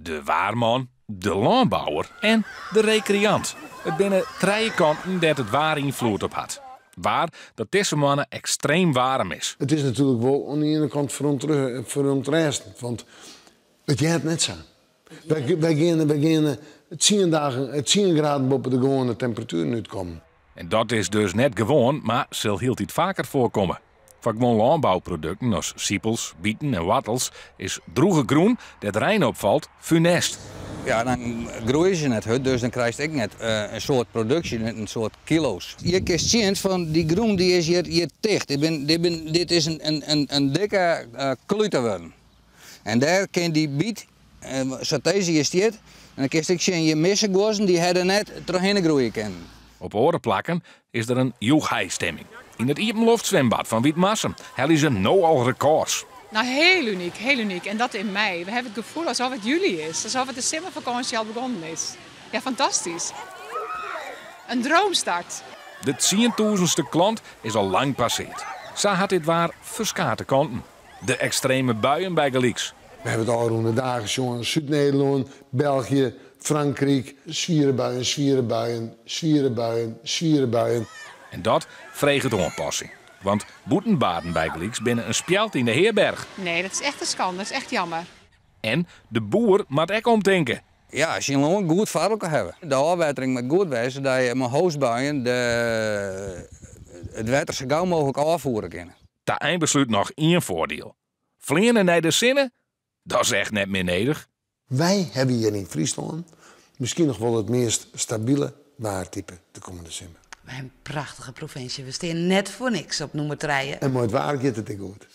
De waarman, de lânbouwer en de rekreant. It binne trije kanten dêr't it waar ynfloed op hat. Waar dat dizze moanne ekstreem waarm is. It is natuerlik wol oan de iene kant ferûntrêstend, want it heart net sa. Wy geane wy geane tsien dagen tsien graden boppe de gewoane temperatueren útkommen. En dat is dus net gewoan, mar sil hieltyd faker foarkomme. Foar guon lânbouprodukten as sipels, biten en woartels is drûge grûn dêr't rein op falt funest. Ja, dan groeie se net hurd, dus dan krijst ek net in soad produksje, net in soad kilo's. Hjir kinst sjen fan dy grûn dy is hjir hjir ticht. Dit bin, dit bin, dit is in, in, in dikke klute wurden. En dêr kin dy byt, sa't dizze hjir stiet, en dan kinst ek sjen hjir misse guozzen, dy ha der net trochhinne groeie kinnen. Op oare plakken is der in jûchheistimming. Yn it iepenloftswimbad fan Wytmarsum helje se no al rekôrs. Nou, heel uniek, heel uniek. En dat in mei. We hebben het gevoel alsof het juli is. Alsof het de simmervakantie al begonnen is. Ja, fantastisch. Een droomstart. De tsientûzenste klant is al lang passeard. Sa hat dit waar ferskate kanten. De ekstreme buien bygelyks. We hawwe it ôfrûne dagen sjoen, Súd-Nederlân, België, Frankryk, swiere buien, swiere buien, swiere buien, swiere buien. En dat freget oanpassing. Want bûtenbaden bygelyks binne in spjalt yn de heaberch. Nee, dat is echt een schande. Dat is echt jammer. En de boer moat ek omtinke. Ja, syn lân goed foar elkoar hawwe. De ôfwettering moat goed wêze, sadat je mei hoasbuien de it wetter sa gau mooglik ôffiere kinne. Ta einbeslút noch ien foardiel. Fleane nei de sinne? Dat is echt net mear nedich. Wy hawwe hjir yn Fryslân miskien noch wol it meast stabile waartype de kommende simmer. Wy hawwe in prachtige provinsje. We stean net foar niks op nûmer trije. En mei it waar giet it ek goed.